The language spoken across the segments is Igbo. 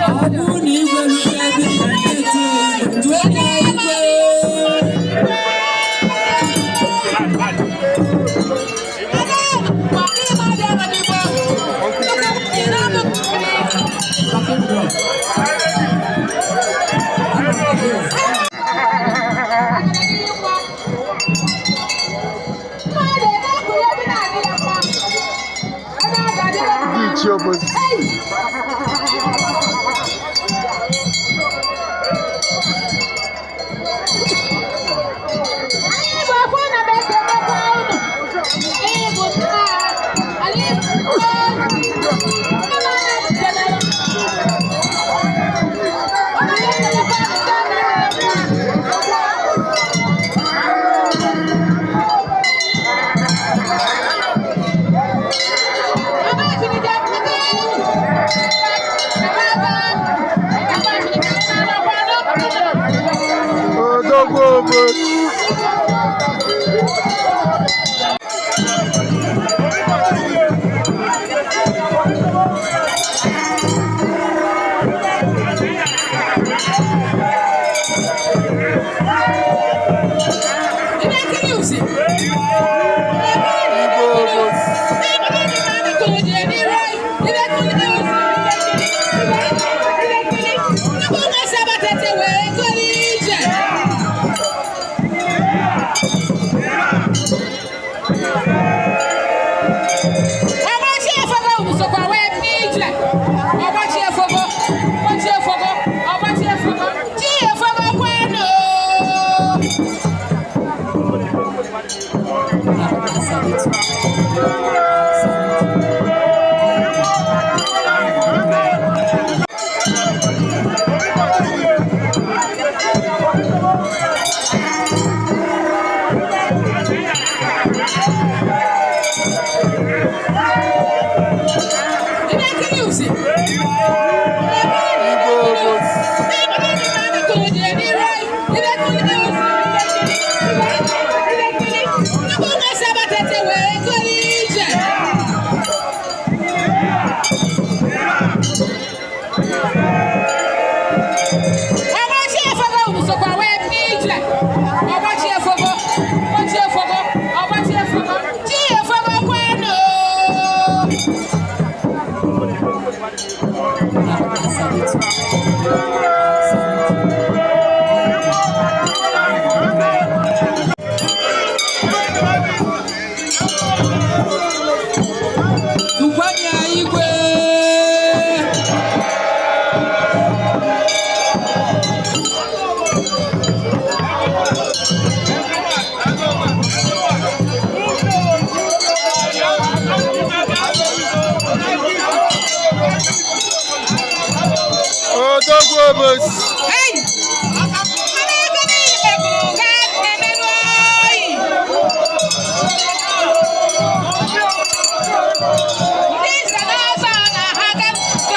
Ọ bụrụ na igwe rute ebe ị na-eto eto, tụọ ya igwe. Talking drum. Ndị ichie Obosi. Odogwu Obosi. Igwe Obosi. Igwe Obosi. Tukwanya igwe. Odogwu Obosi. Hey! As you can see, His Royal Majesty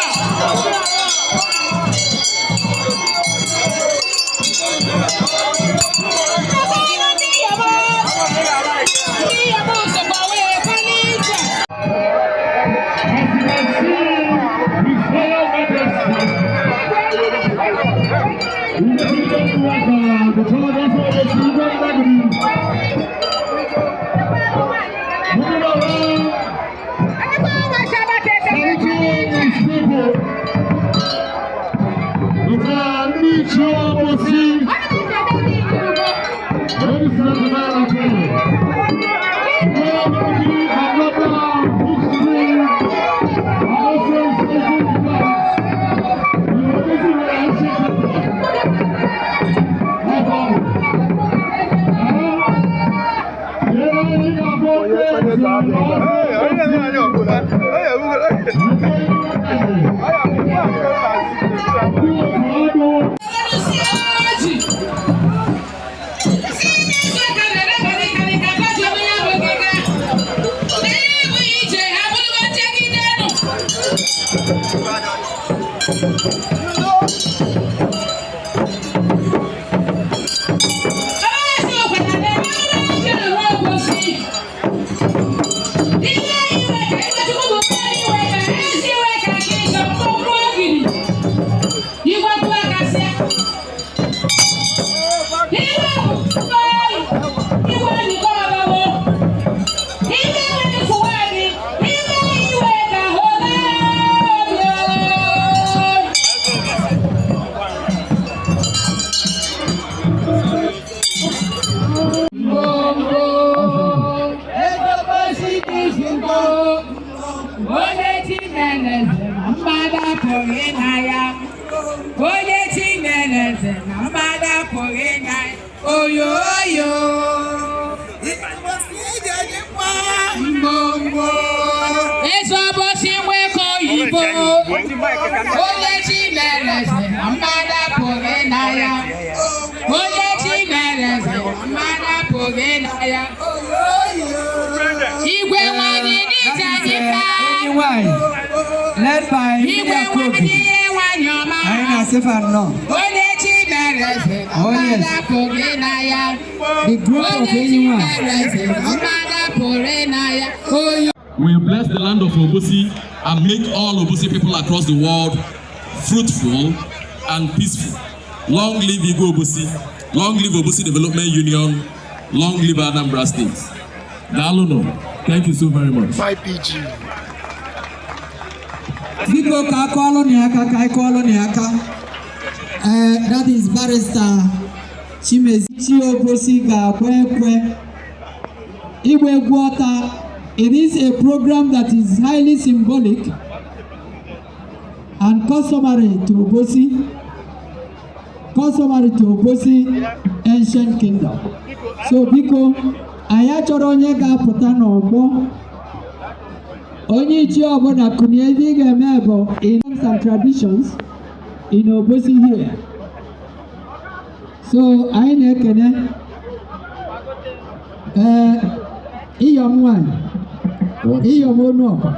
Led by Media Kogi. Oh yes. The group of anyone. We bless the land of Obosi and make all Obosi people across the world fruitful and peaceful. Long live Igwe Obosi. Long live Obosi Development Union. Long live Anambra State. Daalụnụ. Thank you so very much. YPG. Biko ka akọọlụ na aka ka akọọlụ na aka. That is Barrister Chimezi Obosi ga-agba ekwe igba egwu ọta. It is a program that is highly symbolic and customary to Obosi, customary to Obosi ancient kingdom. So biko anyị achọrọ onye ga-apụta n'ọgbọ. Onye ichie ọbụla kụnye ebe ị ga-eme bụ in and traditions in Obosi here. So anyị na-ekene iyom nwanyị, iyom onu ọkwa.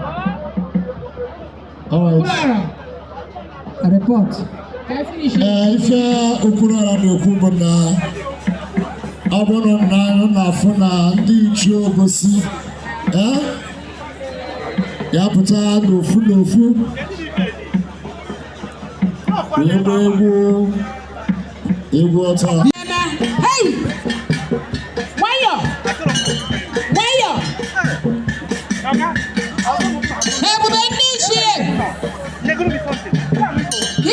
All right. Report. Ife Okwuluọra na-ekwu bụ na ọ bụrụ na anyị na-afụ na ndị ichie Obosi ya pụta n'ofu n'ofu wee gbaa egwu egwu ọta. Hey! Nwayọ! Nwayọ! Ebube ndị ichie!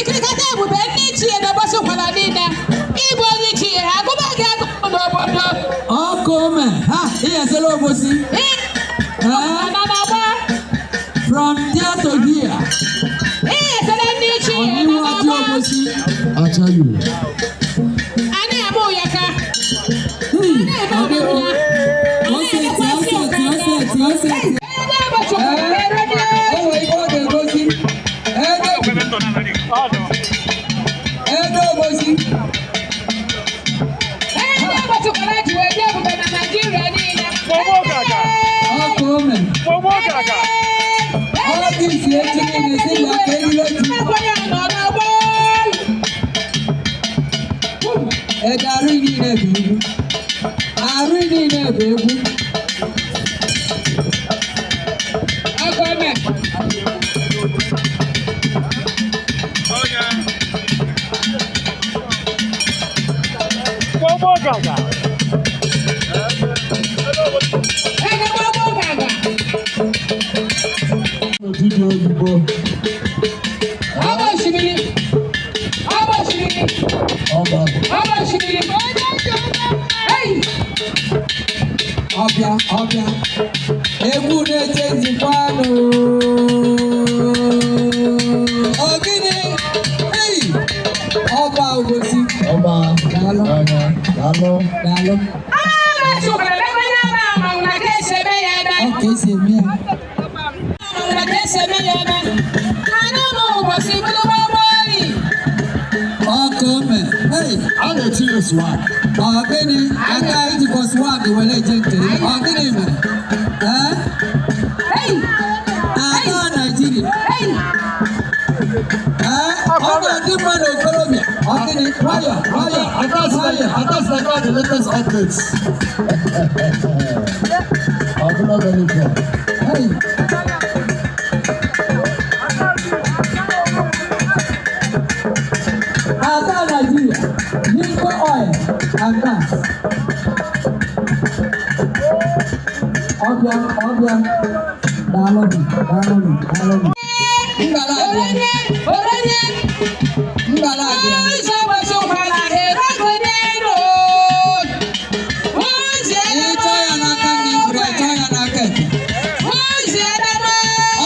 Ikirikata ebube ndị ichie n'Obosi kwara niile. Ịbụ onye ichie, agụba gị agụụ n'obodo. Ọkụ ome, ha, ihe Obosi. From there to here. Ihe esele ndị ichie Oniwu Ati Obosi. I tell you. A na-eme ụyaka. Oseti, oseti, oseti, oseti. O nwere ike ọ ga-egosi. Ego Obosi. Ebe ụbọchị kwara ji wee dị ebube na Naịjirịa niile. Ọkụ ome. Ọ dị isi echi niile si ya ka erule ji. Ede arụ niile bụ egwu. Arụ niile bụ egwu. Ọkụ ome. Ego gbogbo gaga. Dibịa oyibo. Ọba osimiri. Ọba osimiri. Ọba. Ọba osimiri. Hey! Ọbịa, ọbịa. Egwu na-eche nzikwanụ. Ogini. Hey! Ọba Obosi. Ọba. Daalụ. Daalụ. Daalụ. Ọ ka esi eme ya. Ọkụ ome. Hey! A na-etinye swag. Ọ gịnị? Aka ijikwa swag were eje nke gị. Ọ gịnị mere? Ee? Ada Naịjirịa. Ee, ọ na-adị mma n'okorobịa. Ọ gịnị? Nwayọ, nwayọ, nwayọ. That's like the latest updates. Ọbụla very good. Hey. Ada Nigeria, Lincoln Oil and Gas. Ọbịa, ọbịa, daalụnụ, daalụnụ, daalụnụ. Ngala abịa, Oronye, ngala abịa. ụzọ Obosi ụkwara erogonyero. Ụzọ Ịchọ ya n'aka nri, ifuru ya, chọọ ya n'aka ekpe. Ụzọ edebe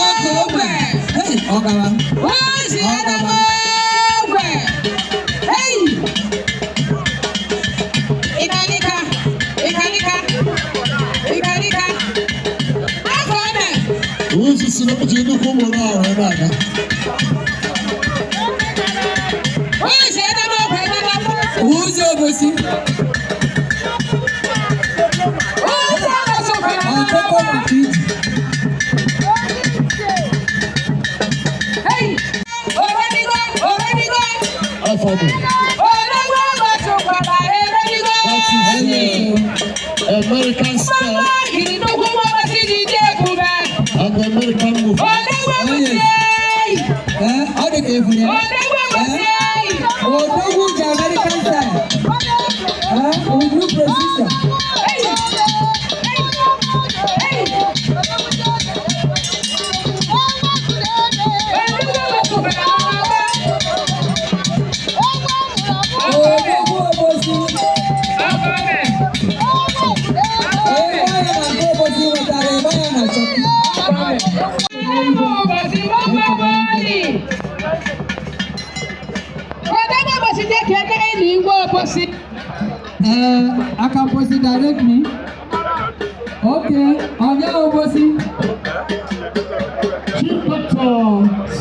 Ọkụ ogbe. Hey, ọ gawa. Ụzọ edebe ogwe. Hey! Ịkalịka, ịkalịka, ịkalịka. Afọ ome. Ụzọ si na ji nnukwu ụgbọ na-arụ ebe aga. Ụzọ edebe ogwe edebe. Ụzọ Obosi, Ụzọ Obosi ụkwara ọkụkọ maka iji. Hey! Oredigo, oredigo. Afọ bụ. Odogwu Obosi ụkwara eredigo. That is the American style Mama hiri nnukwu Obosi ji dị ebube. and the American movement. Odogwu Obosi eyi. Ee, ọ dị ka efuru ya. Odogwu Obosi eyi. Odogwu ji American style. Ee, Uju precision. Hey! Hey! Hey! Odogwu Obosi ụkwara Odogwu Obosi. Ọgọme. Ebe ya na nke Obosi nwetara ebe ya na Chọkị. Obosi gbogbogboli. Odogwu Obosi jẹ́ kẹ́kẹ́ ìlú Igwe Obosi. Ee, aka mposi direct me. Okay, onye Obosi. Chief Doctor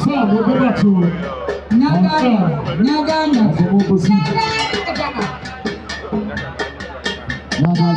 Sam Ogbebatu Nyaga nyaga anya. from Obosi. Nyaga. Nyaga.